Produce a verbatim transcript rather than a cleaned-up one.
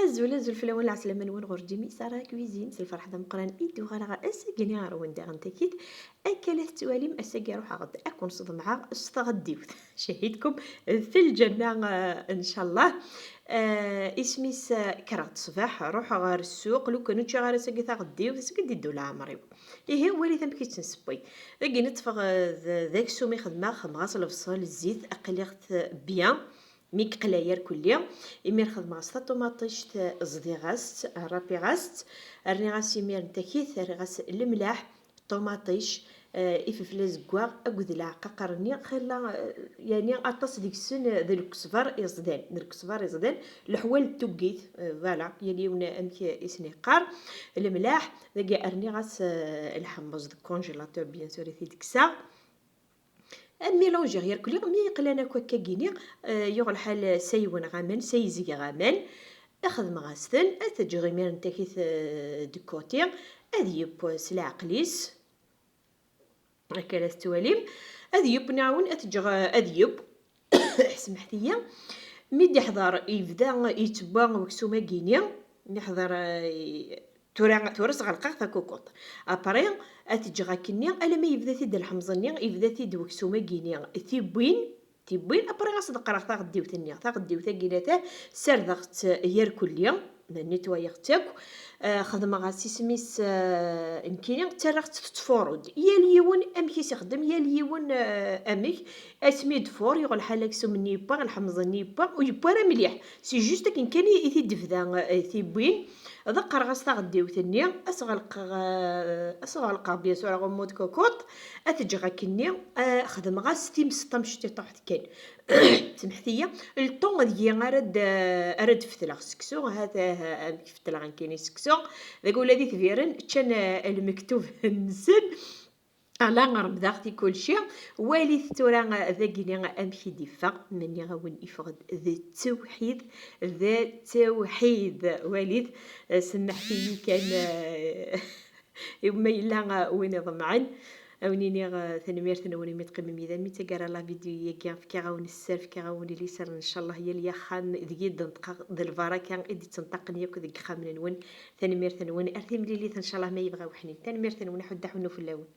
Azul, azul fell-awen, lɛeslama-nwen ɣur Jimmy Sarah Cuisine, s lferḥ d ameqqran i d-uɣaleɣ ass-agi-nni ɣer-wen daɣen takit. Akka la tettwalim, ass-agi ruḥeɣ-d ad ken-ṣeḍmeɣ s tɣeddiwt. Cahidkum fi lǧenna, eh, ncallah. Eh, isem-is, eh, kkreɣ-d ṣṣbeḥ, ruḥeɣ ɣer ssuq, lukan ur ččiɣ ara ass-agi taɣeddiwt, ass-agi d-iddu leɛmer-iw. Ihi, walit amek i tt-nsewway. Dagi tteffeɣ, eh, d, d aksum i xedmeɣ, xedmeɣ-as lebṣel, zzit, aqliɣ-t bien. Mi yeqla yerkulli, imir xedmeɣ-as taṭumaṭict, ẓdiɣ-as-tt, rapiɣ-as-tt, rniɣ-as imir n takit, rriɣ-as lemlaḥ, ṭumaṭic, eh, ifefla azeggaɣ akked leɛqaqer-nni, xilla, eh, yani aṭas deg-sen, eh, d lkesber iẓdan, d lkesber iẓdan, leḥwal n tuggit, eh, voilà, yal yiwen amek i sen-yeqqar, lemlaḥ, dagi rniɣ-as, eh, lḥemmeẓ deg congélateur, bien sûr, i t-id-kkseɣ. Ad mélangiɣ yerkli mi yeqlan akk akkagini, eh, yuɣ lḥal, eh, sa yiwen ɣ aman, sa yezgeɣ aman. Xedmeɣ-as-ten, ad t-ǧǧeɣ imir n takit, eh, de côté, ad yeww s leɛqel-is. Akka la tettwalim, ad yeww, niɣ-awen ad t-ǧǧeɣ, eh, ad yeww. Smeḥt-iyi. Mi d-iḥḍer, yebda yettewwa weksum-agi-ni, mi ḥḍer, eh, tura, tura sɣelqeɣ takukuṭ. Après, ad t-ǧǧeɣ akkenni, alamma yebda-t-id lḥemẓ-nni, yebda-t-id weksum-agi-ni tiwwin, tiwwin, après ad s-ḍeqqreɣ taɣeddiwt-nni. Taɣeddiwt-agi lata, sardeɣ-tt yerkulli, netwayeɣ-tt akk, eh, xedmeɣ-as isem-is, eh, nekkini, ttarraɣ-tt tettfuṛu-d. Yal yiwen amek i s-ixeddem, yal yiwen, eh, amek. Asmi d-tfuṛ, yuɣ lḥal aksum-nni yewwa, lḥemẓ-nni yewwa, ur yewwi ara mliḥ. C'est juste akken kan i, i t-id-tebda, eh, tiwwin. Ḍeqqreɣ-as taɣeddiwt-nni, ad s-ɣelqeɣ, eh, ad s-ɣelqeɣ, bien sûr, aɣummu d kukuṭ, ad t-ǧǧeɣ akkenni, eh, xedmeɣ-as times tamecṭiṭuḥt kan. Semḥet-iyi, le temps deg-i ara d-, ara d-fetleɣ seksu, ahat, eh, amek fetleɣ nekkini seksu, dagi ula d itbiren ččan, eh, lmektub-nsen. Ala, remdeɣ-t i kulci. Walit tura dagini amek i d-iffeɣ. Ma nniɣ-awen iffeɣ-d d ttewḥid, d ttewḥid. Walit, eh, semmeḥt-iyi kan, eh, ma yella, eh, win iḍemɛen. Ad wen-iniɣ, eh, tanemmirt-nwen imi teqqimem yid-i. Mi d taggara la vidéo-agi, fkiɣ-awen sser, fkiɣ-awen liser, ncallah yal yaxxam deg i d-neṭqeɣ d lbaraka i d-ittenṭaqen yakk deg yixxamen-nwen. Tanemmirt-nwen, ar timlilit ncallah ma yebɣa uḥnin. Tanemmirt-nwen, aḥuddu aḥunnu fell-awen.